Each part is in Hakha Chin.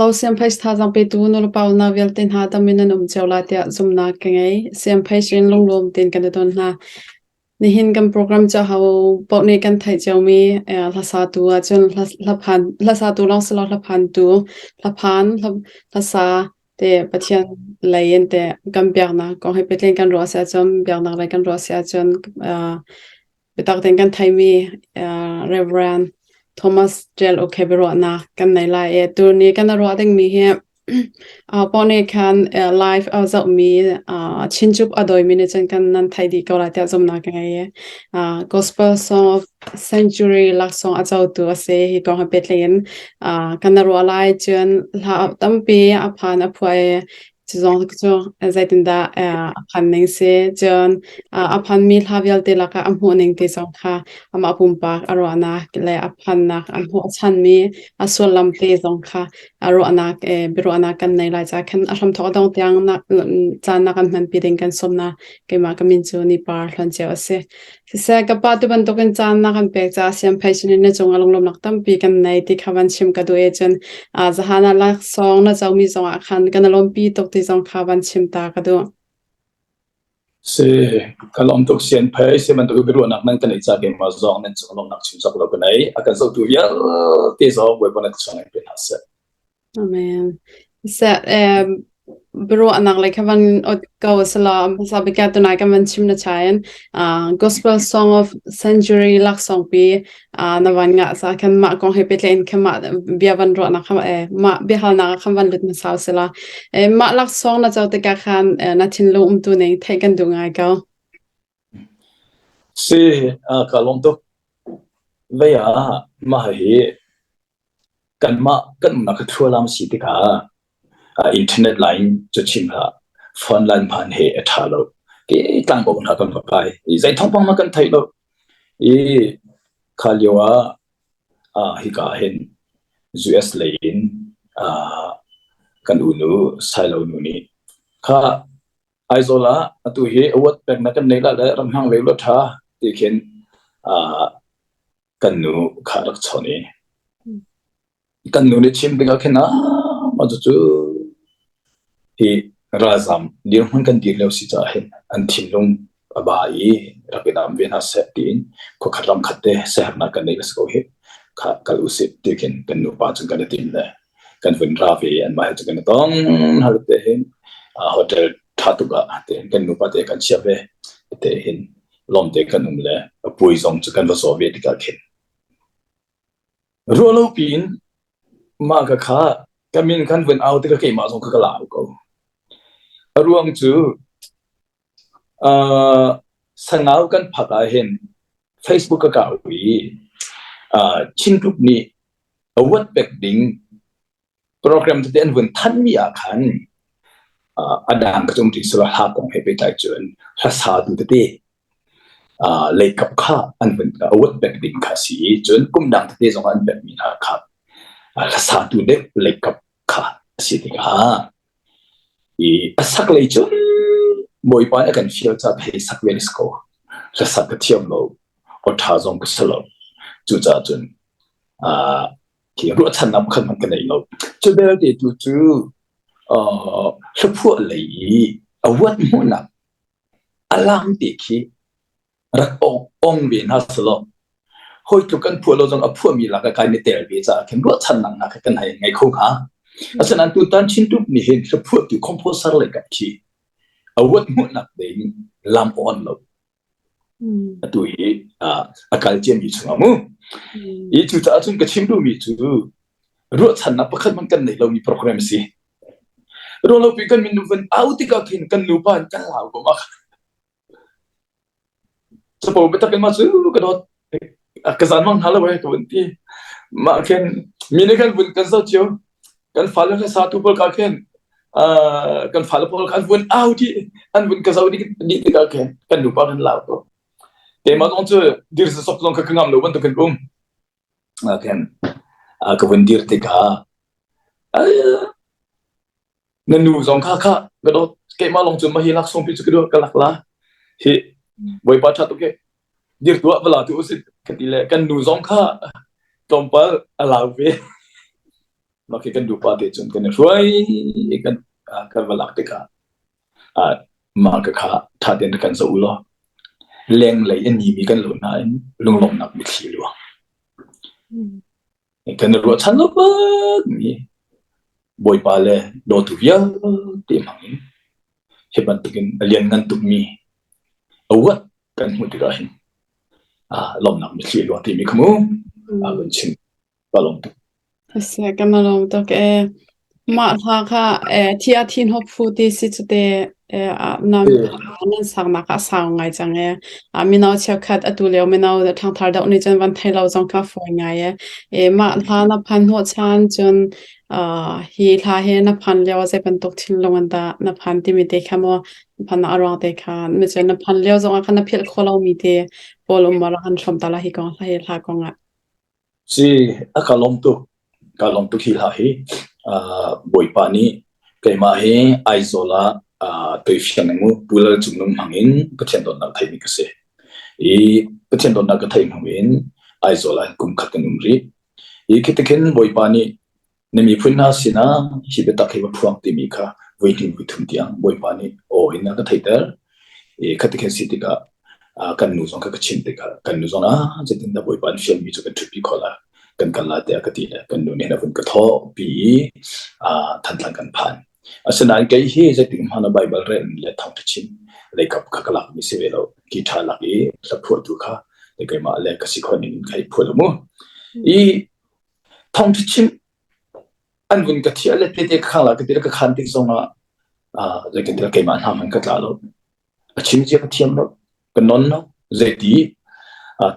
Hello, Siangphais thazaang petu nulepa unau vialte hna dam in nan um cio lai tiah zumhnak ka ngei. Siangphais in lunglawm tein kan i don hna. Nihin kan program cu aho paoh nih kan theih ciomi hlasatu ahcun hlaphan hlasatu lawng si lo hlaphantu, hlaphan, hlasa te Pathian lei in te kan biaknak kong he pehtlai in kan ruah si ahcun biaknak lei kan ruah si ahcun Biatak tein kan theimi Reverend Thomas Tial Uk he biaruahnak kan nei lai i tuni kan i ruah dingmi hi aho nih khan live a zohmi Chinchup a dawimi nih cun kan nan theih dih ko lai tiah zumhnak ka ngei i Gospel Song of Century laksawng a cotu a si. Hi kong he pehtlai in kan i ruah lai. Cun hla tampi a phan a phuah i Cu zong cu zeitindah a phan ning si. Cun a phanmi hla vialte lakah a hmuh ning ti zong kha amah pumpak a ruahnak le a phannak a hmuh a chanmi a sullam te zong kha a ruahnak biaruahnak kan nei lai caah khan a hramthawk a dong tiang caan na kan hmanpi ding kan sawmnak keimah ka min cu Nipar Hlawn Ceu a si. Siseh, ka pa tu bantukin caan na kan pek caah siamphei sinin na cungah lunglawmhnak tampi kan nei ti kha van chim ka duh i cun zahan ah laksawng na comi zongah khan kan i lawmpi tuk ti zong kha van chim ta ka duh. Si, ka lawm tuk sianphei si bantuk biaruahnak nan kan ei ca keimah zong nan cung lawmhnak chim cawk lo ka nei. A kan zohtu vialte zong Bawipa na chung in pe hna seh. Amen. Seh, biaruahnak lei kha van ot ko selaw hmasa bik ah tunai kan van chim na chain Gospel Song of Century laksawng pi na van ngah sa khan mah kong he pehtlaih in khan mah bia van ruahnak kha mah biahalnak ah khan van lut hmasa selaw mah laksawng na co tikah khan na thinlung umtu ning theih kan duh ngai ko. Si, ka lawm tuk. Vei ah mah hi Kanmah kan umnak kha thlualam si tikah internet line cu chim hlah, phone line hman he a ṭha lo. Ke tlangbo hna kan va kai. Zei thawngpang ma kan theih lo. I kha lio ah hika hin US lei in kan unu Sailo nu nih kha Aizawl ah atu hi award peknak kan nei la le ramhang lei lo ṭha ti khin kan nu kha rak chawn i kan nu nih chim tikah khin ah mah cucu hi ralzam dirhmun kan dir lio si caah hin an thinlung a ba i rak i dam ve hna seh tiin khuakhat ram khat te siaherhnak kan nei si ko hi kha kal usih ti khin kan nupa cun kan i tim le kan vun ra ve i anmah he cun kan i tong hal te hin hotel ṭha tuk ah te kan nupa te kan chia ve te hin lawmte kan um le a puai zong cu kan va zaw ve tikah khin ruahlo piin mah ka kha ka min kan vun au tikah keimah zong kha ka lau ko. A ruang cu uh, sangau kan phak ah hin Facebook ka kau i uh, Chin Group nih award pek ding Program tete an vun thanmi ah khan a dang ka cung ti sila hla kong he pehtlai cun hlasatu tete leikap kha an vun award pek ding kha si i cun kum dang tete zong an pekmi hna kha hlasatu deuh leikap kha a si tikah i a sak lei cun Bawipa nih a kan fial caah hei sak ve si ko. Hlasak ka thiam lo, aw ṭha zong ka si lo. Cucaah cun khi ruahchannak pakhat hmanh ka nei lo. Cu belte tu cu hlaphuah lei i a uat hmuhnak a lam te khi rak ong ve hna selaw hawi tluk kan phuah lo zong a phuahmi lak ah kai ni tel ve caah khin ruahchannak hna kha kan hei ngei kho hnga. Asinain tutan Chintup nih hin hlaphuahtu composer lei kap khi a uat hmuhnak ding lam on lo. Atu hi a kal ciami chungah mu. I cucaah cun ka chim duhmi cu ruahchannak pakhat hmanh kan neih lomi program a si. Ruahlopi kan min van au tikah khin kan nupa in kan lau ko ma. Capo biatak in ma cu ka dawt ka zan mang hna lo eh ka vun ti. Mah khin mi nih kan vun kan zoh cio. Kan fale hla satu pawl ka khin kan fale pawl kha an vun au dih an vun ka zoh dih dih tikah khin kan nupa kan lau ko. Keimah zong cu dir sasok zong kha ka ngam lo bantuk in um. Khin ka vun dir tikah na nu zong kha kha ka dawt keimah lawng cu mah hi laksawng pi cu ka duh ka lak la hi Bawipa ṭha tuk hi dir tuah va la tu usih ka ti le kan nu zong kha tlawmpal a lau ve. Mah khi kan dupa te cun kan i hruai i kan kan va lak tikah mah ka kha ṭha tein kan zoh u law lenglei a nimi kan lo nain lunglawmhnak mitthli luang. Kan i ruahchan lo mi Bawipa le dawtu vialte hmang in hi bantukin a lianngan tukmi a uat kan hmuh tikah hin lawmhnak mitthli a luang timi kha mu a vun chim ka lawm tuk. Asi kan lawm tuk ee. Mah hla kha thi a thin hop phu ti si cu te nan nan saknak ah sau ngai cang ee. Mino cheukhat atu lio mino ṭhangthar deuh nih cun van thei lo zong kha fawi ngai ee. E mah hla na phan hnawh chan cun hi hla he na phan lio ah zei bantuk thinlung an dah na phan timi te kha maw phan a ruang te kha mi cun na phan lio zong ah khan na philh kho lomi te pawl um ma rak kan hrawm ta la hi kong hi hla kong ah. Si, a ka lawm tuk. Ka lawm tuk hi hla hi. Uh, Bawipa nih keimah hi Aizawl ah uh, toifiang mu Pu Lal Cung Nung hmang in Pathian dawtnak theimi ka si. I Pathian dawtnak ka theih hnu in Aizawl ah kum khat kan um rih. I khi tikhin Bawipa nih Na miphun hna sinah hi biatak hi va phuang timi kha voi hnih voi thum tiang Bawipa nih aw in a ka theihter. I khati khin si tikah kan nu zong kha ka chim tikah kan nu zong ah zeitindah Bawipa an fialmi cu kan ṭhutpi khawh la kan kal la tiah ka ti le kan nu nih a vun ka thawh pi i Thantlang kan phan. Asinain kei hi zeitik hmanh ah Baibal rel le thawngṭha chim leikap kha ka lakmi si ve lo. Guitar lak i hla phuahtu kha keimah le ka si khawh ning in ka i phuah lo mu. I Thawngṭha chimh an vun ka thiah le tete ka khang la ka ti le ka khan tik zongah zeitintiah keimah hna hmanh ka tla lo. A chim zia ka thiam lo, ka non lo, zeiti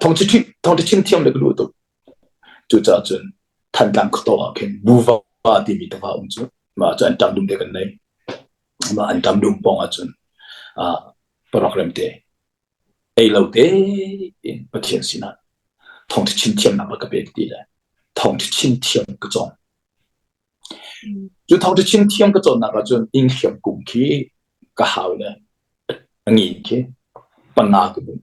thawngṭha chim thawngṭha chim thiam le ka duh tuk. Cucaah cun Thantlang khuataw ah khin Buva timi tiva um cu mah cu an ṭam dum te kan nei. Mah an ṭam dum pawng ah cun parok rem te ei lo tein Pathian sinah thawngṭha chim thiamnak a ka pek ti le thawngṭha chim thiam ka cawng. Cu thawngṭha chim thiam ka cawnnak ahcun inn hliam kum khi ka hau le a ngin khi panga ka bunh.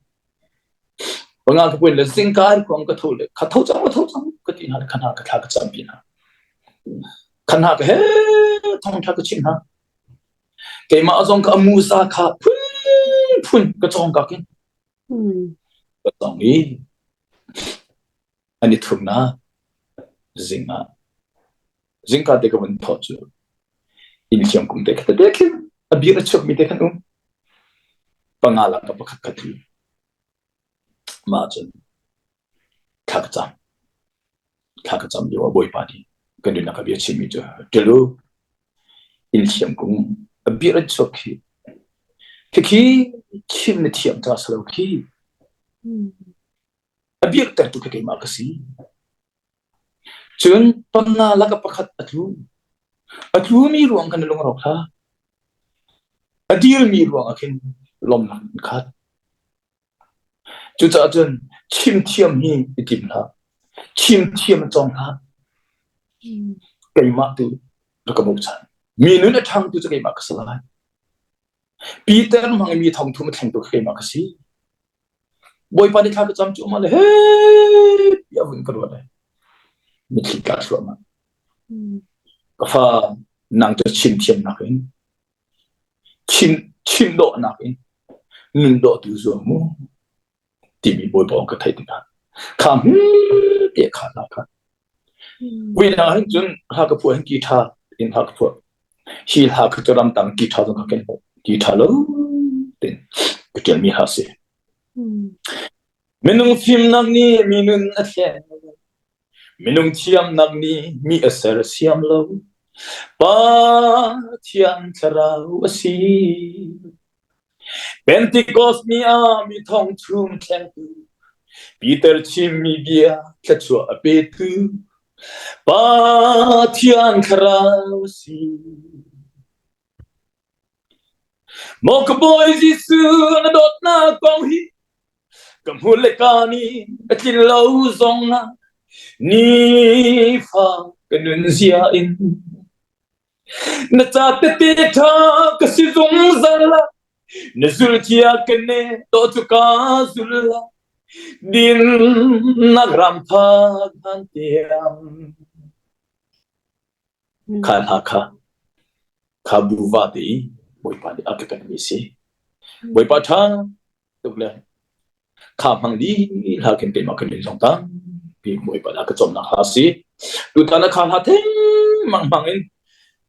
Panga ka buin le zingka in khuang ka tho le ka tho cang ka tho cang ka ti hna le kha hna ka thla ka campi hna. Kha hna ka he thawngṭha ka chim hna. Keimah zong ka musa kha phunphun ka cawng ka kin. Ka cawng i an i thumnak zing ah zingka te ka vun thawh cu inn thiam kum te kha tete khin a bir a chuakmi te khan um. Panga lak ka pakhat kha tlu. Mah cun Thla ka cam. Thla ka cam lio ah Bawipa nih kan nunnak a bia chimmi cu ṭil u, inn thiam kung a bir an chuak khi. Khikhi chim na thiam ca si lo khi. A birtertu khi keimah ka si. Cun panga laka pakhat a tlu. A tlumi ruang khan na lung a rawk hlah. A dirmi ruang ah khin lawmnak in khat. Cucaah cun chimthiam hi i tim hlah. Chimthiam cawng hlah. Keimah tu rak ka bochan. Mi nun a ṭhangtu cu keimah ka si lai. Peter hmang i mi thongthum a thlengtu keimah ka si. Bawipa nih thla ka cam cu le he tiah vun ka ruat ai. Mitthli tla thluahmah. Ka fa nang cu chimthiamnak in Chim chim dawhnak in nun dawh tu zuam mu timi Bawipa ka theih tikah kha hmm te kha la kha vui na hin cun hla ka phuah hin ki tha in hla ka phuah hi hla kha cu ramtang ki tha zong ka ken ki tha lo tin ka tial mi ha si minung fimnak nih mi nun a thlen Minung thiamnak nih mi a sersiam lo. Pathian thlarau a si. Pentecost ni ah mi thong chung thlengtu, Peter chimmi bia thluachuah a petu, Pathian thlarau a si. Maw ka Bawi Jesuh na dawtnak kong hi ka hmu le ka nih a tlin lo zong ah nifa ka nun zia in na ca tete ṭha ka si zungzal la na zul cia ka ne to cu ka zul la dinnak ram phak han tiang. Kha hla kha kha buva te i Bawipa nih a ka pekmi si. Bawipa ṭha tuk le kha hmang dih hla khin keimah ka nun zong tampi Bawipa nih a ka cawmnak hla si. Tutan ah kha hla thengmang hmang in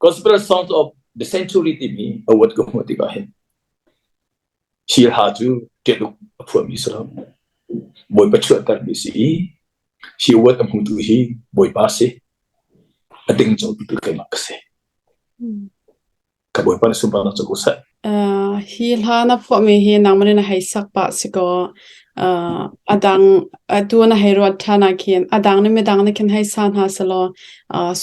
Gospel Songs of the Century timi award ka hmuh tikah hin hi hla cu ṭialuk a phuahmi si lo. Bawipa chuahtermi si i hi award a hmutu hi Bawipa si. A dingco tu keimah ka si. Ka Bawipa nih sunparnak cu ko seh. Hi hla na phuahmi hi nangmah nih na hei sak pah si kaw a dang atu na hei ruat ṭhan ah khin a dang nih midang nih khin hei sa hna selaw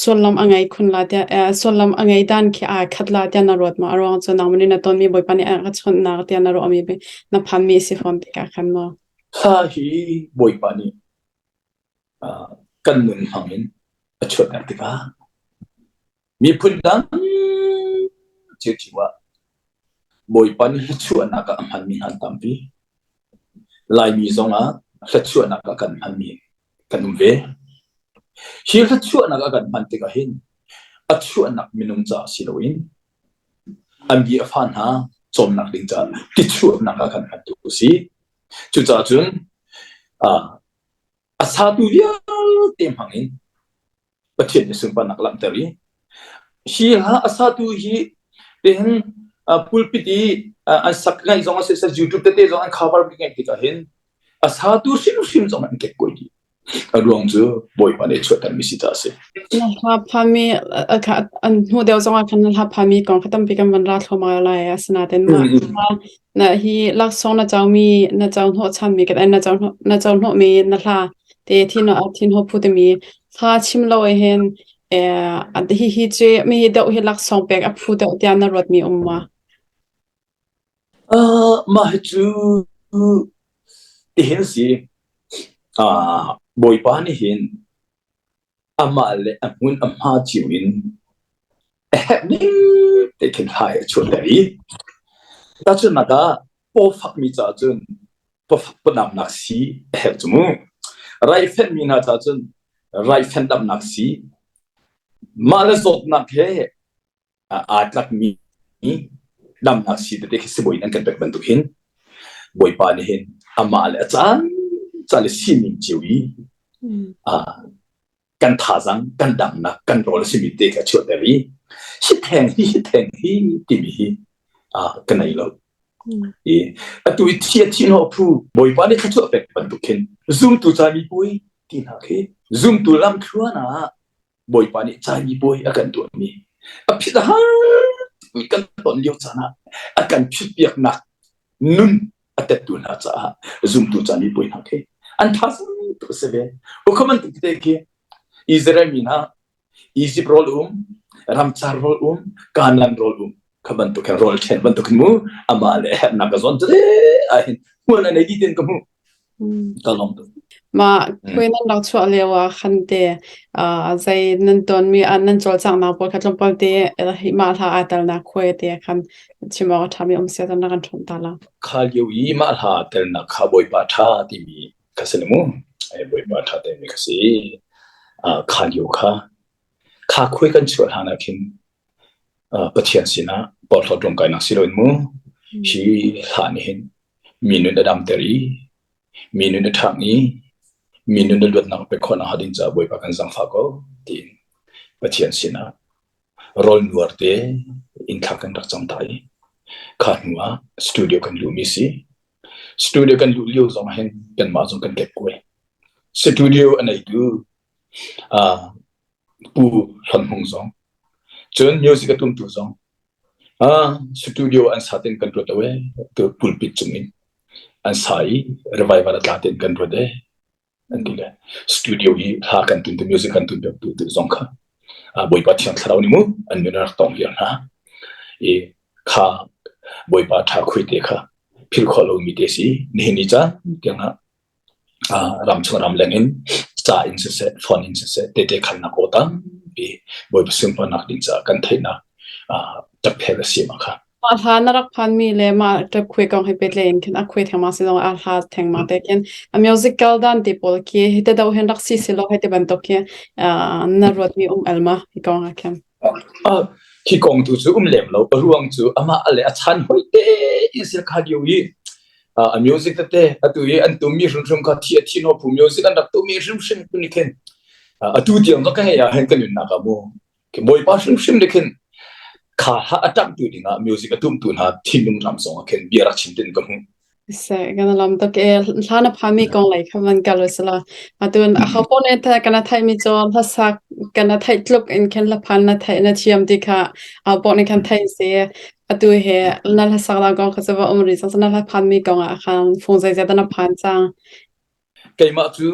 sullam a ngei khun la tiah sullam a ngei dan khi aa khat la tiah na ruat ma? A ruang cu nangmah nih na tonmi Bawipa nih a ka chawnhnak tiah na ruahmi na phanmi si fawn tikah khan maw? Hla hi Bawipa nih kan nun hmang in a chuahter tikah miphun dang ciocio ah Bawipa nih hluachuahnak ah a hmanmi hna an tampi. Laimi zongah hluachuahnak ah kan hmanmi kan um ve. Hi hluachuahnak ah kan hman tikah hin a chuahnak minung caah si loin an bi a fa hna cawmnak ding caah tichuahnak ah kan hman tu a si. Cucaah cun a satu vialte hmang in Pathian nih sunparnak langhter i hi hla a satu hi tihin pulpit i an sak ngaih zong a si YouTube tete zong an cover mi ngaih tikah hin a satu hrimhrim zong an kekkuai dih. A ruang cu Bawipa nih chuahter mi si caah a si. Na hla phami an hnu deuh zong ah khan na hla phami kong kha tampi kan van ra thluahmah lai asinain mah na hi laksawng na comi na co hnawhchanmi kan na co na co hnawhmi na hla te thin thin ho phu timi thla chim lo eh hin hi hi cu mi hi deuh hi laksawng pek a phu deuh tiah na ruat mi um ma? Mah hi cu tihin si. Bawipa nih hin amah le a hmun a hma cio in a herh ning te khin hlai a chuahter i tahchunhnak ah pawfakmi caah cun pawdamnak sii a herh cu mu. Raifenhmi hna caah cun raifenh damnak sii. Mah le zawtnak he aa tlakmi damnak sii tete khi sibawi in an kan pek bantuk hin Bawipa nih hin amah le a caan caan le sining cio i kan thazaang kan damnak kan rawl a simi te kha a chuahter i hi theng hi hi theng hi timi hi ka nei lo. I atu i thi a thi hnawh phu Bawipa nih thluachuah pek bantuk khin zumtu caimi puai ti hna khi zumtu lamthluan ah Bawipa nih caimi puai a kan tuahmi a phit a har tukmi kan ton lio caan ah a kan phitpiaknak nun a tettu hna caah zumtu caimi puai hna khi an thazaang tuk a si ve. Ukha bantuk tete khi Israel mi hna Egypt rawl um, ramcar rawl um, Kanaan rawl um kha bantuk hin rawl ṭhen bantuk hin mu amah le herhnak a zawn tete ah hin hmual a nei dih tin ka hmuh. Ka lawm tuk. Mah khuai nan rak chuah lio ah khan te zei nan tawnmi nan cawlcanghnak pawl kha tlawmpal te hi mah hla aa telnak khuai te khan chim awk a ṭhami um sia na kan ṭhawm ta la. Kha lio i mah hla telnak kha Bawipa ṭha timi kha si mu. Bawipa ṭha timi kha si. Kha lio kha kha khuai kan chuah hlan ah khin Pathian sinah porhlawt ruamkainak si loin mu hi hla nih hin mi nun a damter i mi nun a ṭhang i mi nun a luatnak pek khawh nakhnga ding caah Bawipa kan zaangfah ko tiin Pathian sinah rawl nuar te in thla kan rak cam ta i kha hnu ah studio kan luhmi si. Studio kan luh lio zong ah hin kanmah zong kan kekkuai. Studio a neitu Pu Hlon Hmung zong cun music a tumtu zong Studio an sa ten kan ruat lo ee. Tu pulpit cung in an sa i revival a tla ten kan ruat ee an ti le studio i hla kan tun tu music kan tun tu tu zong kha Bawipa Thiang Thlarau nih mu an nun a rak tong viar hna i kha Bawipa ṭha khui te kha philh khawh lomi te si nihin ni caan tiang ah ramchung ramleng in ca in siseh phone in siseh tehte khannak aw tampi Bawipa sunparnak ding caah kan theihnak ṭapphel a si ma kha. Mah hla na rak phanmi le mah ṭap khuai kong he pehtlai in khin a khuai thengmang si zong a hla thengmang te khin a musical dan te pawl khi hi te do hin rak si si lo hei ti bantuk khi na ruatmi um el ma hi kong ah khin. Khi kong tu cu um lem lo. A ruang cu amah le a chan hoi te in sil kha lio i a music tete atu i an tummi hrimhrim kha thi a thi no phu music an rak tummi hrimhrim tu nih khin atu tiang ka ngei ah hin ka nunnak ah mu Bawipa hrimhrim nih khin kha ha a ṭamhtu dingah music a tumtu hna thinlung ram zong ah khin bia rak chim tin ka hmuh. Se kan lam tuk e hla na phami kong lei kha van kal usila. Atun a ho pon e tha kana thai mi cho hlasak kana thai tluk in khen la phan na thai na thiam ti kha a pon ne khan thai se atu he na hlasak la kong kha chawa um ri sang na hla phan mi kong ah khan phung zai zai na phan chang. Keimah cu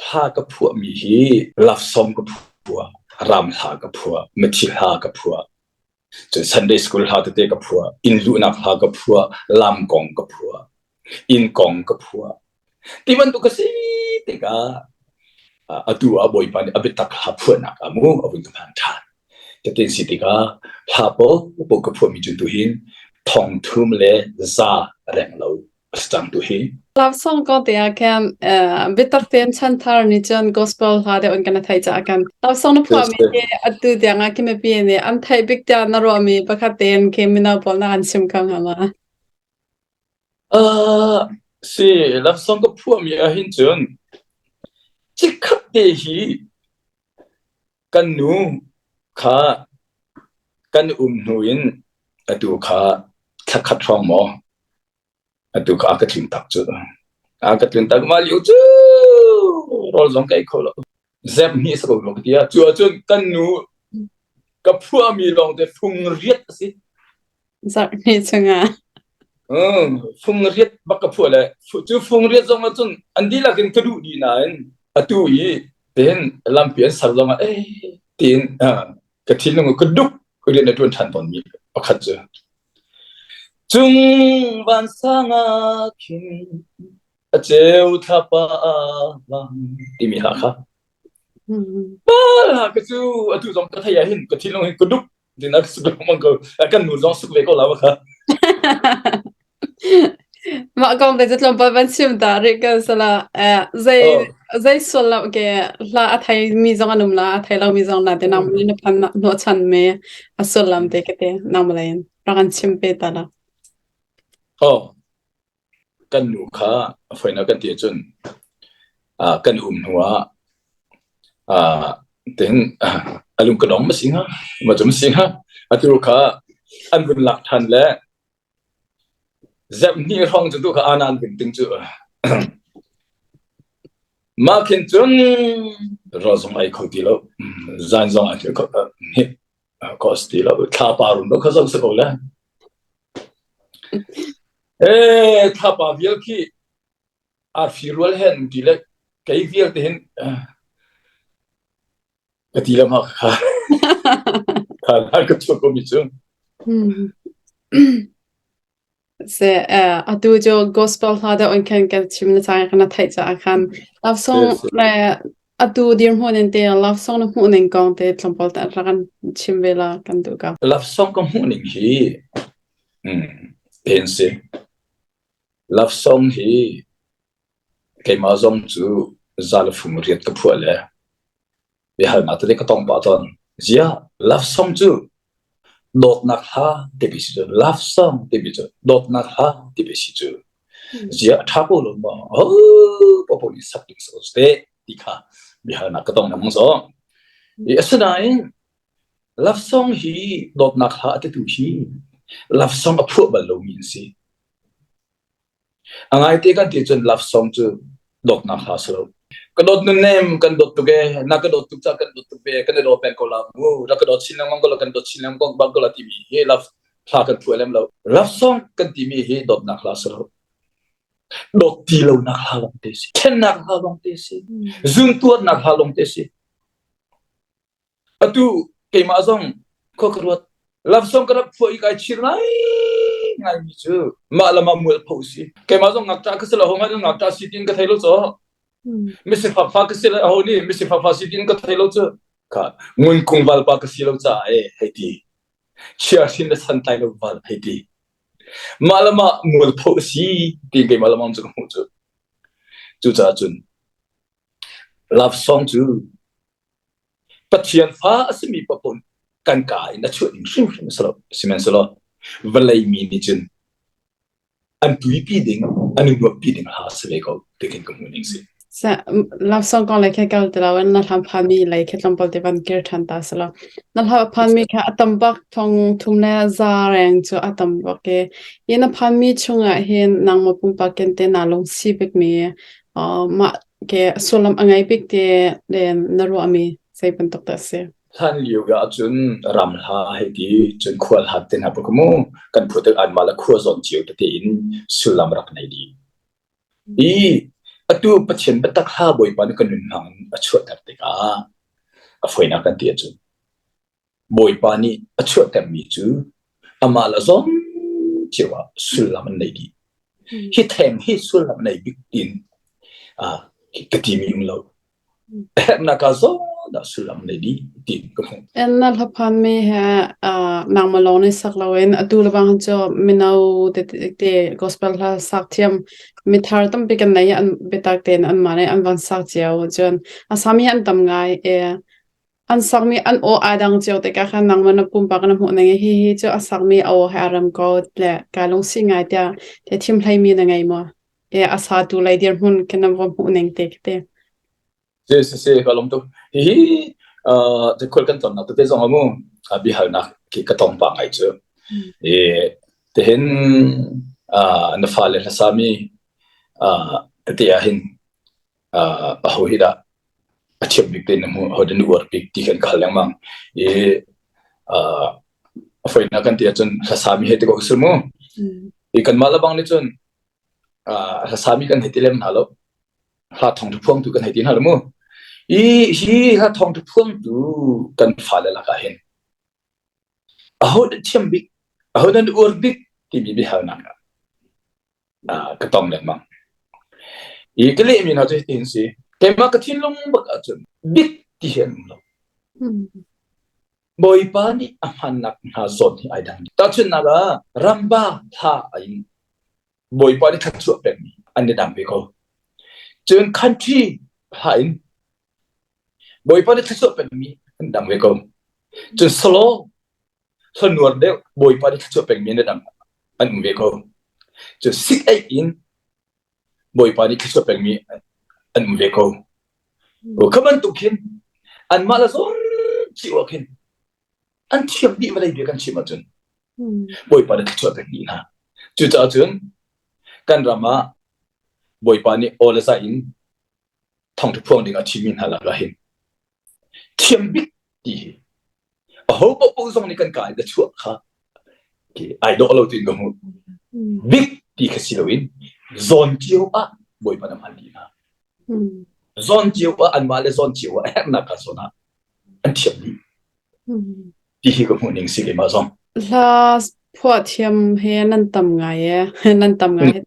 hla ka phuahmi hi love song ka phuah, ram hla ka phuah, mithi hla ka phuah, cun Sunday school hla tete ka phuah, inn luhnak hla ka phuah, lam kong ka phuah, inn kong ka phuah. Ti bantuk ka si tikah atu ah Bawipa nih a biatak hla phuahnak ah mu a vun ka phan ṭhan. Cutin si tikah hla paohpaoh ka phuahmi cu tuhin thong thum le za reng lo a si cang tu hi. Love song kong te ah khan biatak tein chanthar nih cun gospel hla deuh in kan theih caah kan love song na phuahmi hi atu tiang ah khi mipi nih an theih bik tiah na ruahmi pakhat tein khi mino pawl na kan chim kho hnga ma? Uh, si love song ka phuahmi ah hin cun chikkhat te hi kan nu kha kan um hnu in atu kha thlakhat hrawng maw Atu kha a ka tlun tak cu. A ka tlun tak mah lio cu rawl zong ka ei kho lo. Zep hnih sa ko lo ka ti ah. Cu ahcun kan nu ka phuahmi lawng te fung riat a si. Zarh hnih chungah. Fung riat bak ka phuah le cu fung riat zong ahcun an dihlak in ka duh dih nain atu i tein lampi an ser zong ah eh tiin ka thinlung ka duk rian a ṭuan ṭhan tawnmi pakhat cu. Cung vansang ah khin a ceu thlapa lang timi hla kha. Hla ka cu atu zong ka thei ah hin ka thinlung hin ka duk din a suk lengmang ko. Kan nu zong suk ve ko la kha. Mah kong te cu tlawmpal van chim ta rih ko sala. Zei zei sual lo ke hla a thei mi zong an um la, a thei lo mi zong la te nang na phan hnawh chan me a sullam te ke te nang malain rak an chim pe ta la. Oh, kan nu kha a foina kan ti ahcun kan um hnu ah tin a lung ka dong ma si hnga ma cu ma si hnga atu kha an vun lak than le Zep hnih hrawng cu tu kha anan vun ting cu. Mah khin cun rawl zong ei kho ti lo. Zan zong ai kho ko ti lo. Thlapa rum lo kha zong si ko le. Eh thlapa vial khi arfi rual hen ti le kei vial te hin Ka ti lam kha kha kha ka chuak ko mi cu. Se atu cu gospel hla deuh in khan kan chim na cang kana theih caah khan love song le atu dirhmun in te love song na hmuh ning kong te tlawmpal te rak kan chim ve la kan duh ka. Love song ka hmuh ning hi pen si. Love song hi Keimah zong cu za le fung riat ka phuah le biahalnak tete ka tong pah tawn. Ziah, love song cu dawtnak hla timi si cu, love song timi cu dawtnak hla timi si cu. Ziah a ṭha ko lo maw? Oh, popo nih sak ding si ko teh ti kha biahalnak ka tong lengmang zaw. I asinain love song hi dawtnak hla a titu hi love song a phuah bal lomi an si. A ngaite kan ti cun love song cu dawtnak hla si lo. Ka dawt nunnem, kan dawt tuk ee, na ka dawt tuk caah kan dawt tuk ve, kan i daw peng ko la mu, na ka dawt chin lengmang ko la, kan dawt chin lengmang bang ko la timi hi love hla kan phuah lem lo. Love song kan timi hi dawtnak hla si lo. Dawt ti lonak hla lawng te si. Ṭhennak hla lawng te si. Zuntuarnak hla lawng te si. Atu keimah zong khua ka ruat. Love song ka rak phuah i kai chir ngai ngaimi cu mah le mah mualpho si. Keimah zong ngakṭah ka si lo, ho hmanh ngakṭah si tiin ka thei lo caw. Misifak fa ka si le aho nih misifak fa si tiin ka thei lo cu. Kha ngunkung valpa ka si lo caah e hei ti. Chiahrin le santlai lo val hei ti. Mah le mah mualpho si tiin keimah le mah cu ka hmuh cu. Cucaah cun love song cu Pathian fa a simi paoh nih kan ka in a chuah ding hrimhrim a si lo. Sihmanhsehlaw vawlei mi nih cun an tuipi ding, an i nuamhpi ding hla a si ve ko ti khin ka hmuh ning si. Love song kong lei khe kal ti lo in na hlam phanmi lei khe tlawmpal te van kir ṭhan ta selaw. Na hla phanmi kha a tam bak thong thum le za reng cu a tam bak i hi na phanmi chungah hin nangmah pumpak ken te naa lungsi bikmi mah ke sullam a ngei bik te le na ruahmi zei bantuk dah a si? Hlan lio ahcun ram hla hei ti cun khual hlat te hna pawh mu kan phu tik anmah le khua zawn cio tete in sullam rak nei dih. I atu Pathian biatak hla Bawipa nih kan nun hmang in a chuahter tikah a fawinak kan ti ahcun Bawipa nih a chuahtermi cu amah le zawn cio ah sullam an nei dih. Hi theng hi sullam a nei bik tiin ka timi um lo. Herhnak ah zawn dah sullam nei dih tiin ka hmuh. Na hlaphanmi he nangmah lawng nih sak loin atu le bang cu mino tete gospel hla sak thiam mithar tampi kan nei an biatak tein anmah nih an van sak cio cun a sami an tam ngai e An sakmi an aw aa dang cio tikah khan nangmah na pumpak na hmuh ning i hihi cu a sakmi a aw he aa rem ko le kaa lungsi ngai tiah tiah thimhleimi na ngei maw? E a satu lei dirhmun khin na va hmuh ning te khi te. Si si si ka lawm tuk. Hihi khual kan tonnak tete zong amu biahalnak khi ka tong pah ngai cu. I tihin na fale hlasami tete ah hin aho hi dah a thiam bik te na hmuh aho dah na uar bik ti kan ka hal lengmang i a foinak kan ti ahcun hlasami he ti ko sul mu i kanmah lebang nih cun hlasami kan hei ti lem hna lo hla thong thu phuangtu kan hei ti hna lo mu i hi hla thong thu phuangtu kan fale lakah hin aho dah thiam bik aho dah na uar bik timi biahalnak ah ka tong lengmang. I ka lehmi hna cu hitin si. Keimah ka thinlung bak ahcun bik ti hi an um lo. Bawipa nih a hmannak hna zawn hi ai dang. Tahchunhnak ah ramba thla in Bawipa nih thluachuah pekmi an i dang ve ko. Cun country hla in Bawipa nih thluachuah pekmi an dang ve ko. Cun solo Hlanuar deuh Bawipa nih thluachuah pekmi an dang an um ve ko. Cu sik eih in Bawipa nih thluachuah pekmi an um ve ko. Kha bantuk khin anmah le zawn cio ah khin an thiam dih vawlei bia kan chim ahcun Bawipa nih thluachuah pek dih hna. Cucaah cun kan ram ah Bawipa nih aw le zai in thawngṭha phuang ding a thimmi hna lakah hin thiam bik ti hi aho paohpaoh zong nih kan ka in a chuah kha ai dawh lo tiin ka hmuh. Bik ti kha si loin zawn cio ah Bawipa na hman dih hna. Zawn cio ah anmah le zawn cio ah a herhnak ka zawn ah an thiam dih. Ti hi ka hmuh ning si keimah zong. Hla phuah thiam he nan tam ngai e. Nan tam ngai he.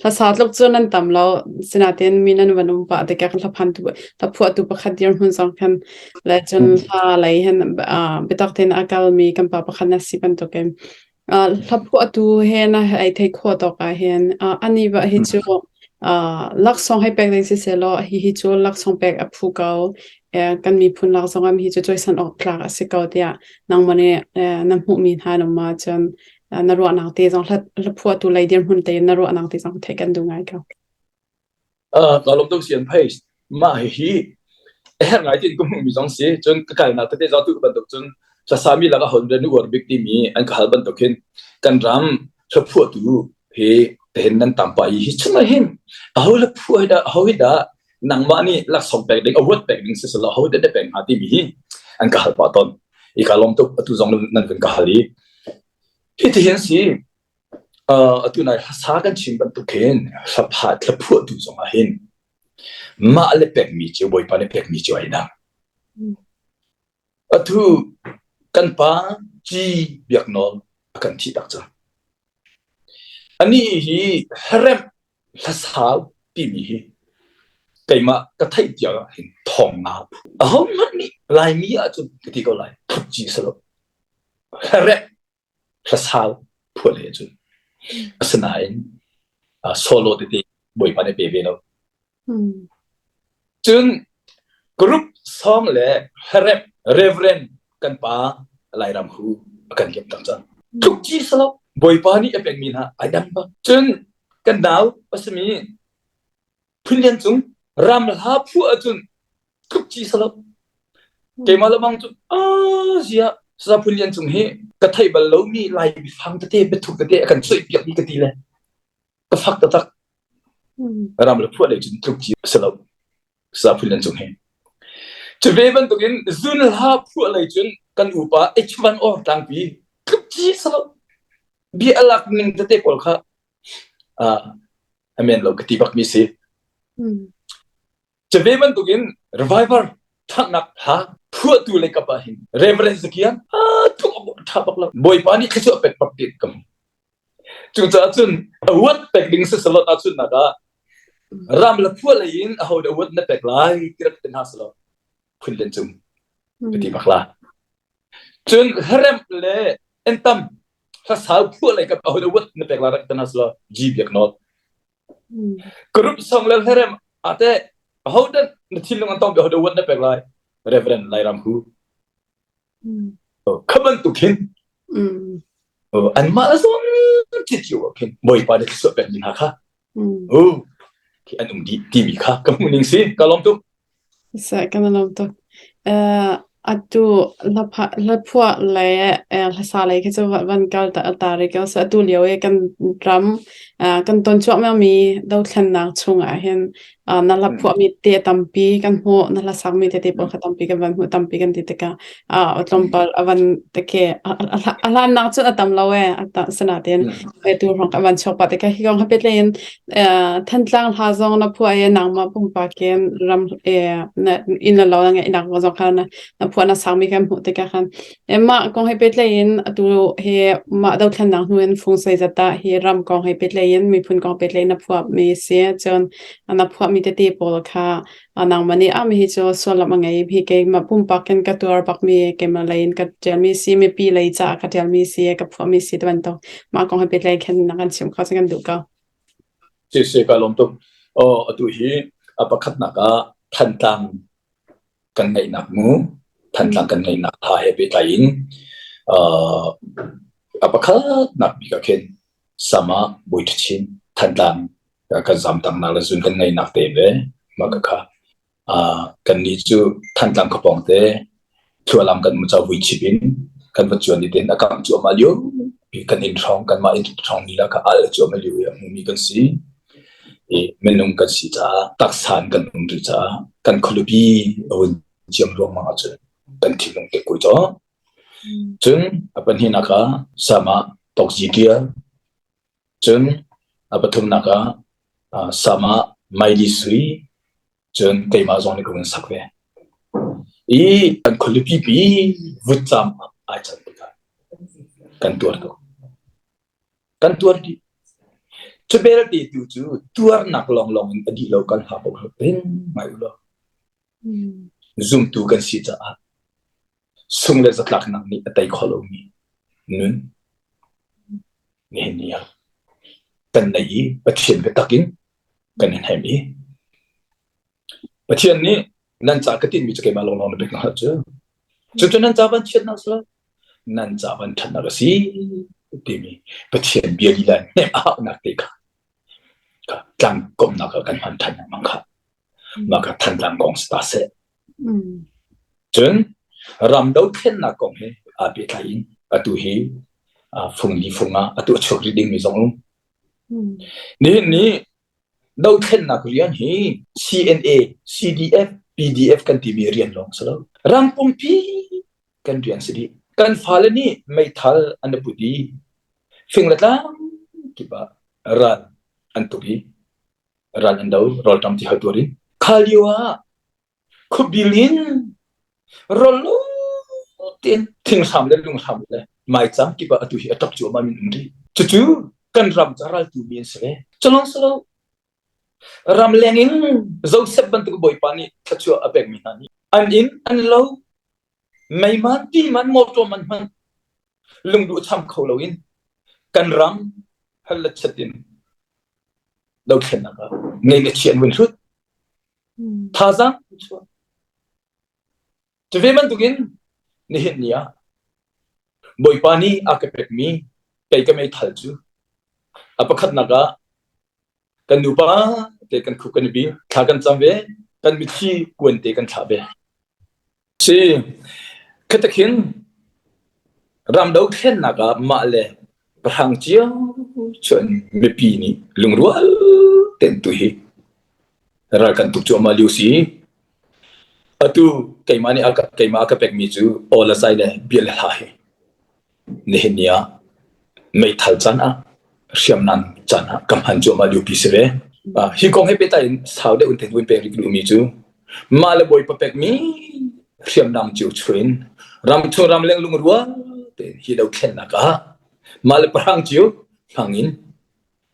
Hla sa tluk cu nan tam lo. Sinain mi nan van um pah tikah hla phan tu hla phuah tu pakhat dirhmun zong khan le cun hla lei hin biatak tein a kalmi kan pa pakhat na si bantukin hla phuahtu he na ei thei khawh tawk ah hin ani va hi cu laksawng hei pek ding siseh law hihi cu laksawng pek a phu ko. Kan miphun lak zong ah hi cu cawisan awk tlak a si ko tiah nangmah nih na hmuhmi hna an um ahcun na ruahnak te zong hla phuahtu lei dirhmun te na ruahnak te zong theih kan duh ngai ko. Ka lawm tuk sian phei mah hihi a herh ngai tiin ka hmuhmi zong si cun ka kalnak tete zong tu bantuk cun hlasami lakah hon rian uar bik timi an ka hal bantuk hin kan ram hlaphuahtu hi tehin nan tam pah i hi chung ah hin aho hlaphuah hi dah aho hi dah nangmah nih laksawng pek ding award pek ding siselaw aho dah na pek hnga timi hi an ka hal pah tawn i ka lawm tuk atu zong nan vun ka hal i hi ti hin si atu nai hlasa kan chim bantuk hin hlapha hlaphuahtu zong ah hin mah le pekmi cu Bawipa nih pekmi cu ai dang. Atu kan pa Ci Biak Nawl a kan thih tak cang. Anih hi hlaremh hlasau timi hi keimah ka theih tiang ah hin thawng nga phu. Ahohmanh nih Laimi ahcun ka ti ko lai, tluk ci si lo. Hlaremh hlasau phuah le cun asinain solo tete Bawipa nih pe ve lo. Cun group song le hlaremh Reverend kan pa. Lairam hu a kan liam tak cang. Tluk ci salo Bawipa nih a pekmi hna ai dang bak. Cun kan nau a simi Phunlian cung ram hla phuah ahcun tluk ci salo. Keimah le bang cu a zia sa Phunlian cung hi ka theih bal lomi Lai bifang tete biathuk tete a kan suih piak mi ka ti le ka fak taktak. Ram le phuah lei cun tluk ci salo. Sa Phunlian cung hi. Cu ve bantukin zun hla phuah lei cun kan upa H1 or tlangpi tluk ci salo. Bia alak ning tete pawl kha amen lo ka ti bak mi si. Cu ve bantukin revival thatnak hla phuahtu lei kap ah hin Reverend Zakian a thuk tha bak lo. Bawipa nih thluachuah pek bak ti kam. Cucaah cun award pek ding si salot ahcun nak ah ram le phuah lei in aho dah award na pek lai ti rak ti hna salo phun len cung ka ti bak la. Cun hlaremh le entam hlasau phuah lei kap aho dah award na pek lai rak ti hna salo G biak nawl. Group song le hlaremh ate aho dah na thinlung an tong aho dah award na pek lai Reverend Lairam Hu. Kha bantuk hin anmah zong cio ah khin Bawipa nih thluachuah pek mi hna kha khi an um dih timi kha ka hmuh ning si ka lawm tuk. Seh kan lawm tuk. Atu hlaphuah le hlasa lei khi cu van kal ta rih ko seh. Atu lio i kan ram kan ton cuahmah mi dothlennak chung ah hin na hla phuahmi te tampi kan hmuh na hla sakmi tete pawl kha tampi kan van hmuh tampi kan ti tikah a tlawmpal a van take a hlannak cun a tam lo e sinain tu hrawng ka van chuak pah tikah hi kong ha pehtlaih in Thantlang hla zong na phuah i nangmah pumpak in ram inn le lo na ngeihnak zong kha na phuah na sakmi kan hmuh tikah khan mah kong he pehtlaih in atu hi mah dothlennak hnu in fung zeizat dah hi ram kong he pehtlaih in miphun kong pehtlaih in na phuahmi si cun na phuahmi tete pawl kha nangmah nih ah hi cu sullam a ngei hi keimah pumpak in ka tuar bakmi keimah lei in ka ṭialmi si mipi lei caah ka ṭialmi si ka phuahmi si ti bantuk mah kong he pehtlaih khin na kan chim kho cu kan duh ko. Si si ka lawm tuk. Oh atu hi a pakhatnak ah Thantlang kan ngeihnak mu Thantlang kan ngeihnak hla he pehtlai in a pakhatnak bik ah khin Sama Bawi Ṭha Thantlang kan zamtangnak le zun kan ngeihnak te ve mah ka kha kannih cu Thantlang khuapawng te thlualam kan um ca vui chip in kan va cuan i ten a kangh cuahmah lio kan inn hrawng kanmah inn hrawng lila kha al cuahmah lio i a hmumi kan si i minung kan si caah taksa in kan um rih caah kan khualipi a hun ciam ruangmang ahcun kan thinlung te kui caw. Cun a pahnihnak ah sama tokzi tial cun a pathumnak ah sama maili sui cun keimah zong nih ka vun sak ve. I kan khualipi pi vutcam ah ai can tikah kan tuar tuk. Kan tuar dih. Cu belte tu cu tuarnak lawnglawng in a dih lo kan hla ko peng ngai u law. Zumtu kan si caah sung le zatlaknak nih a tei kho lomi nun nihin ni ah kan nei i Pathian biatak in kan in hem i Pathian nih nan ca ka tinhmi cu keimah lawnglawng na pek hna cu. Cucu nan ca van chiatnak si lo, nan ca van ṭhatnak a si timi Pathian bia lila hnemh a hauhnak te kha tlangkomnak ah kan hman ṭhan lengmang kha. Mah kha Thantlang kong si ta seh. Cun ram dothlennak kong he aa pehtlai in atu hi fung li fung ah atu a chuak rih dingmi zong um. Nihin ni Dothlennak rian hi CNA, CDF, PDF kan timi rian lawng si lo. Ram pumpi kan rian si dih. Kan fale nih meithal an i put i fing le tlang kip ah ral an tuk i ral an do, rawlṭam ti hal tuar in. Kha lio ah Khuabil in rawllo tein thinghram le lunghram le maicam kip ah atu hi a ṭap cuahmah mi an um rih. Cucu kan ram ca raltu mi an si ve. Culawng si lo. Ramleng in Joseph bantuk Bawipa nih thluachuah a pekmi hna nih an inn, an lo, mei man, ti man, motor man hmanh lungduh cham kho loin kan ram hal le chat in dothlennak ah ngei le chia an vun hlut. Thazaang an chuah. Cu ve bantukin nihin ni ah. Bawipa nih a ka pekmi kei ka meithal cu a pakhatnak ah kan nupa te kan khuk kan i bil, thla kan cam ve, kan mitthli kuan te kan thlah ve. Si, khatakhin ram dothlennak ah mah le pahrang cio cun mipi nih lungrual tein tu hi ral kan tuk cuahmah lio si. Atu keimah nih keimah a ka pekmi cu aw le zai le bia le hla hi nihin ni ah meithal can ah hriamnam can ah ka hman cuahmah liopi si ve. Hi kong he pehtlai in sau deuh in vun pek rih ka duhmi cu mah le bawipa pekmi hriamnam cio chuin ramchung ramleng lungrual tein hi dothlennak ah mah le pahrang cio hmang in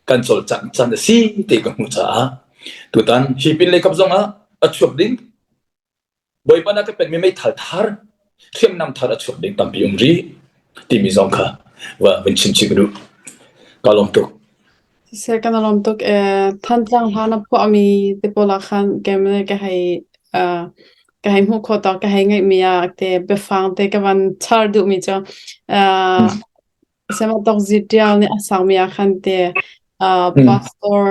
kan cawlcangh can a si ti ka hmuh caah tutan hi pin lei kap zong ah a chuak ding Bawipa na ka pekmi meithal thar hriamnam thar a chuak ding tampi um rih timi zong kha va vun chim chih ka duh. Ka lawm tuk. Siseh kan lawm tuk ee Thantlang hla na phuahmi te pawl ah khan kemle ka hei ka hei hmuh khawh tawk ka hei ngaihmi ah te biafang te ka van char duhmi cu Sematok Zitial nih a sakmi ah khan te pastor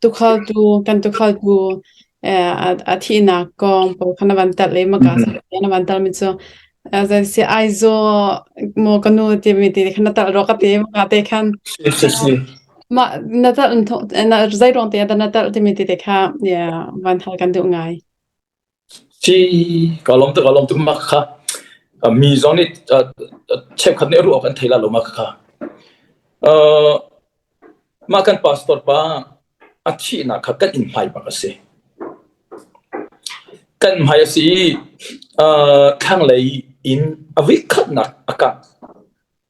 Tukhaltu kan tukhaltu a thihnak kong pawl kha na van telh i maka na van telmi cu zei Aizawl maw ka nu timi ti kha na telh rua ka ti maka te khan mah na telh na zei ruang te ah na telh timi ti te kha van hal kan duh ngai. Si ka lawm tuk ka lawm tuk mak kha mi zong nih cheukhat nih ruah awk an thei la lo mak kha. Mah kan pastor pa a thihnak kha kan inn hmai bak a si. Kan hmai a si i thlanglei inn a voikhatnak a kangh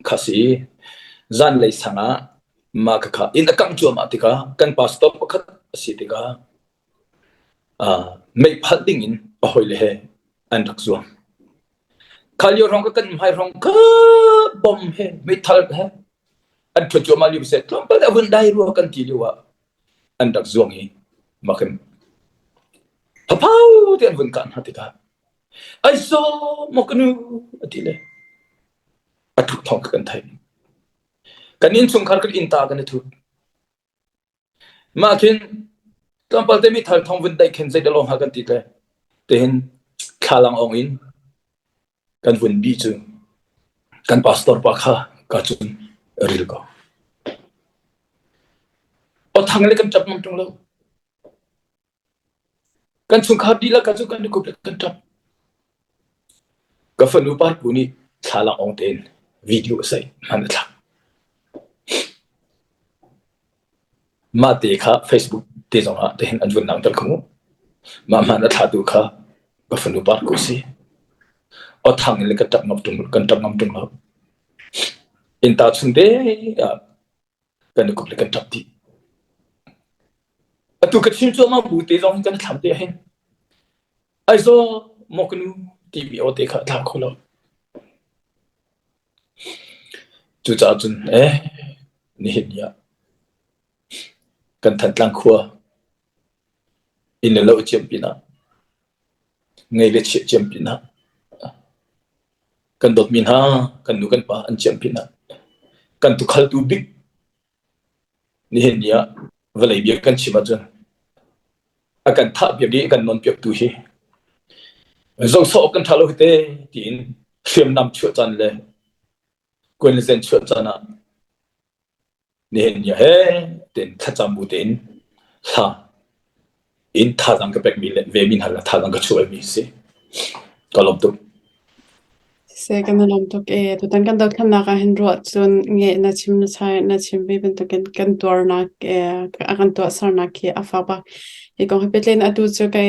kha si. Zanlei sang ah mah khakha inn a kangh cuahmah tikah kan pastor pakhat a si tikah meiphalh ding in a hawile he an rak zuang. Kha lio hrawng kha kan hmai hrawng kha bom he meithal he an ṭhuat cuahmah lio seh tlawmpal a vun dai rua kan ti lio ah an rak zuang i mah khin phaphau te an vun kah hna tikah ai saw maw ka nu a ti le a thuk thawng kha kan theih. Kan innchungkhar kan innta kan i thut. Mah khin tlawmpal te meithal thawng vun daih khin zei lawng ha kan ti te tihin thlalang ong in kan vun bih cu kan pastor pa kha ka cun ril ko. Awthang le kan ṭap ngam ṭung lo. Kan chungkhar dihlak cu kan i kup le kan ṭap. Ka fanu Parku nih thlalang ong tein video a saih hman a thlak. Mah te kha Facebook te zong ah tihin an vun langhter kho mu. Mah hman a thlatu kha ka fanu Parku a si. Awthang in le kan ṭap ngam ṭung kan ṭap ngam ṭung lo. Innta chung te ah kan i kup le kan ṭap dih. Atu ka chim cuahmah bu te zong hin kan i thlam te hin. Aizaw maw ka nu timi aw te kha a tlau kho lo. Cucaah cun eh nihin ni ah kan Thantlang khua inn le lo ciam pinah ngei le chiah ciam pinah kan dawtmi hna kan nu kan pa an ciam pinah kan tukhaltu bik nihin ni ah vawlei bia kan chim ahcun a kan thah piak i a kan non piaktu hi zohsawh awk kan ṭha lo hi te tiin hriamnam chuah caan le kuan le zen chuah caan ah Nihin ni he tein thlacam bu tein hla in thazaang ka pekmi le ve mi hna le thazaang ka chuahmi si. Ka lawm tuk. Siseh kan i lawm tuk ee. Tutan kan dothlennak ah hin ruah cun nge na chim na chai na chim ve bantukin kan tuarnak ee a kan tuahsernak khi a fak bak. Hi kong hi pehtlaih in atu cu kai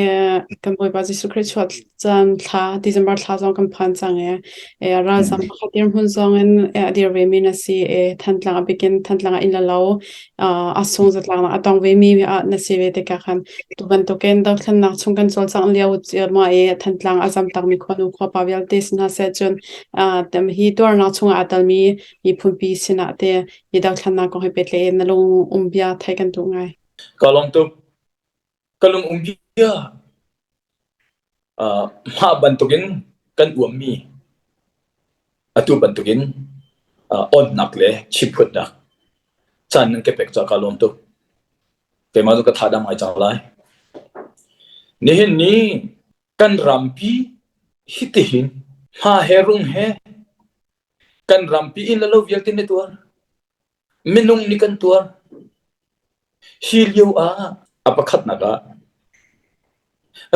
kan Bawipa Jesuh Khrih chuah caan thla December thla zong kan phan cang ee. E ralzam pakhat dirhmun zong in a dir ve mi na si e Thantlang a bikin Thantlang ah inn le lo a sung zatlak a tong ve mi ah na si ve tikah khan tu bantukin dothlennak chung kan cawlcangh lio ma e Thantlang a zam tak mi khuanu khuapa vialte sin hna seh cun tem hi tuarnak chungah aa telmi miphunpi sinah te hi dothlennak kong hi pehtlaih in na lung um bia thei kan duh ngai. Ka lawm tuk. Ka lung um bia mah bantukin kan uammi atu bantukin onnak le chimphutnak caan nan ka pek caah kaa lawm tuk. Keimah cu ka tha dam ngai cang lai. Nihin ni kan rampi hitihin hma he rung he kan rampi inn le lo vialte na tuar. Minung nih kan tuar. Hi lio ah a pakhatnak ah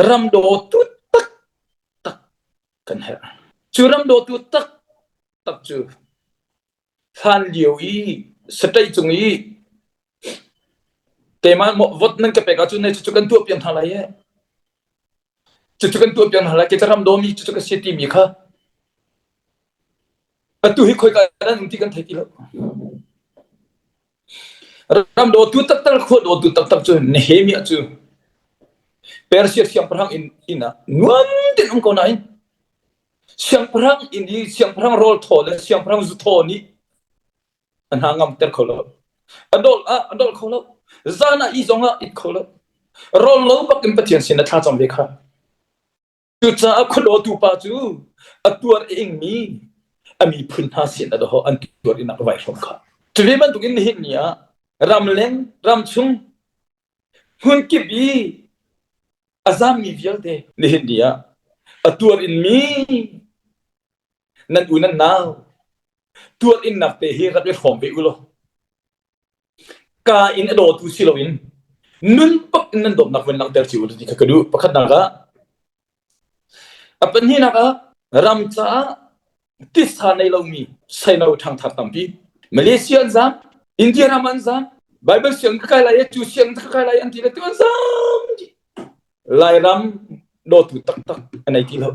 ram dawtu taktak kan herh. Cu ram dawtu taktak cu hlan lio i sataih cung i keimah vote nan ka pek ahcun cucu kan tuah piak hna lai ee. Cucu kan tuah piak hna lai. Kei cu ram dawmi cucu ka si timi kha atu hi khoika dah nan um ti kan thei ti lo. Ram dawtu taktak le khua dawtu taktak cu Nehemiah cu Persia siangpahrang inn, inn ah nuam tein um ko nain siangpahrang inn i siangpahrang rawl thaw le siangpahrang zu thaw nih a hna ngamter kho lo. A dol ah a dol kho lo. Zan ah i zong ah it kho lo. Rawl lo bak in Pathian sin a thla cam ve kha. Cucaah khuadawtu pa cu a tuar a ingmi a miphun hna sin a doh an tuar in a vai hrawm kha. Cu ve bantukin nihin ni ah ramleng, ramchung, hmunkip i a zammi vialte nihin ni ah a tuar inmi nan u nan nau tuar innak te hi rak i hrawm ve u law Ka in a dawtu si loin nun bak in nan dawtnak van langhter cio u ti kha ka duh. Pakhatnak ah, a pahnihnak ah ram caah titsa nei lomi seino ṭhangthar tampi Malaysia an zaam, India ram an zaam, Bible sianginn ka kai lai i cu sianginn ka kai lai an ti le tu an zaam dih. Lairam dawtu taktak a nei ti lo.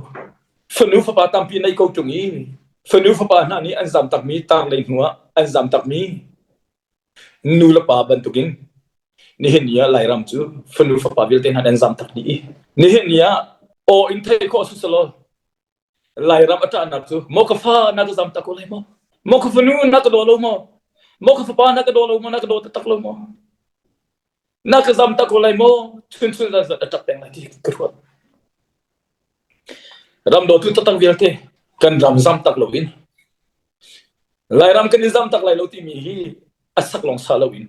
Fanu fapa tampi nei ko ṭung i fanu fapa hna nih an zam takmi tar lei hnu ah an zam takmi nu le pa bantukin nihin ni ah Lairam cu fanu fapa vialte hna an zam tak dih i nihin ni ah aw in theih khawh si selaw Lairam a ṭahnak cu maw ka fa na ka zam tak ko lai maw? Maw ka fanu na ka daw lo maw? Maw ka fapa na ka daw lo maw? Na ka daw taktak lo maw? Na ka zam tak ko lai maw? Chun chun zan zan a ṭap peng lai ti ka ruat. Ram dawtu taktak vialte kan ram zam tak loin Lairam kan i zam tak lai lo timi hi a sak lawng sa loin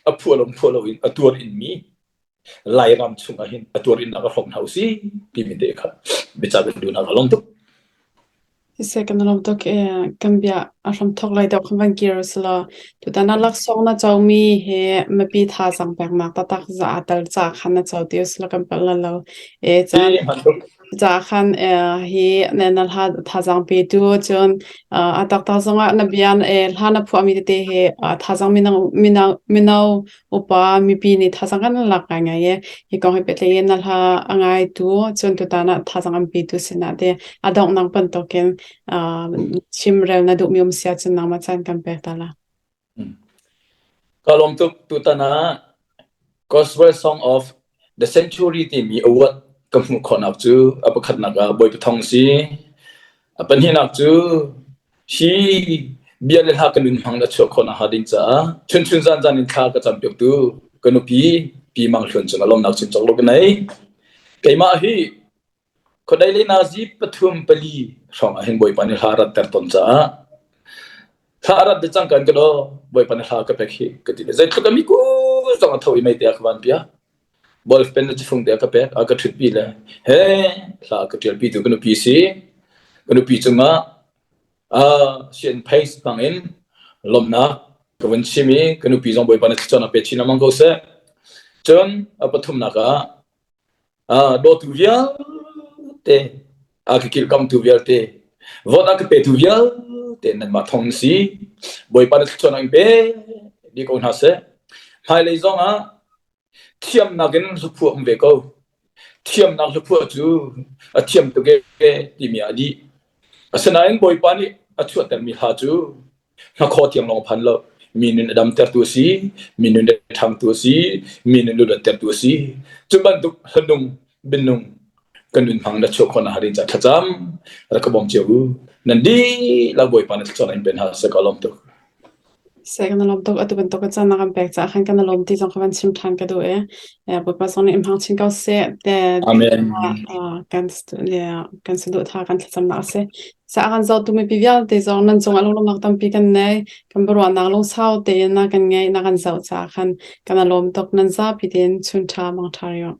a phuah lawng phuah loin a tuar inmi Lairam chung ah hin a tuar in a hrawm hna usih timi te kha biaca kan duh hna ka lawm tuk. Siseh kan lawm tuk kan bia a hram thok lai deuh kan van kir selaw tutan ah laksawng na comi hi mipi thazaang peknak taktak za aa tel ca khan na co ti usila kan palh la lo. E caan ca khan hi na na hla thazaang petu cun a taktak zongah na bia hla na phuahmi tete hi thazaang mino mino mino upa mipi nih thazaang kan lak ngaingai i hi kong he pehtlai in na hla a ngaitu cun tutan ah thazaang an petu sinah te a donghnak bantukin chimrel na duhmi um si ahcun nangmah caan kan pek ta la. Ka lawm tuk tutan ah Gospel Song of the Century timi award ka hmuh khawhnak cu a pakhatnak ah Bawipa thawng si. A pahnihnak cu hi bia le hla ka nun hmang na chuah khawh nakhnga ding caah chunchun zanzan in thla ka campiaktu ka nupi Pi Mang Hluan cungah lawmnak chim cawk lo ka nei. Keimah hi Khuadei le nazi pathum pali hrawng ah hin Bawipa nih hla a ratter tawn caah hla a rat de cang kan ka daw Bawipa nih hla ka pek hi ka ti le zeitluk a miku zong a tho i mei te a ka van piak ball pen le cafung te a ka pek a ka ṭhutpi le he hla a ka ṭialpi tu ka nupi si ka nupi cungah sian pace hmang in lawmhnak ka vun chim i ka nupi zong Bawipa nih thluachuahnak pe chin lengmang ko seh cun a pathumnak ah Dawtu vialte, a ka kilhkamtu vialte, vote a ka petu vialte nanmah thawng na si. Bawipa na thluachuahnak in pe dih ko hna seh. Hmailei zong ah thiamnak in hlaphuah um ve ko. Thiamnak hlaphuah cu a thiam tuk e timi ah a dih. Asinain Bawipa nih a chuahtermi hla cu Hnakhaw tiang lawng phan lo. Mi nun a damtertu a si, mi nun a ṭhangtu a si, mi nun a luattertu a si. Cu bantuk hlanung bianung kan nun hmang na chuah khawh nakhnga ding caah thlacam rak ka bawm cio u. Nan dihlak Bawipa na thluachuahnak in pe hna seh ka lawm tuk. Se kan lawm tuk atu bantuk caan na kan pek caah khan kan lawm ti zong ka van chim ṭhan ka duh i Bawipa zong nih in hmang chin ko seh te Amen. kan kan saduhthah kan thlacamnak a si. Sa a kan zohtu mipi vialte zong nan cungah lunglawmhnak tampi kan nei. Kan biaruahnak lungsau tein na kan ngeih na kan zoh caah khan kan i lawm tuk. Nan zapi tein chun ṭha mang ṭha rih.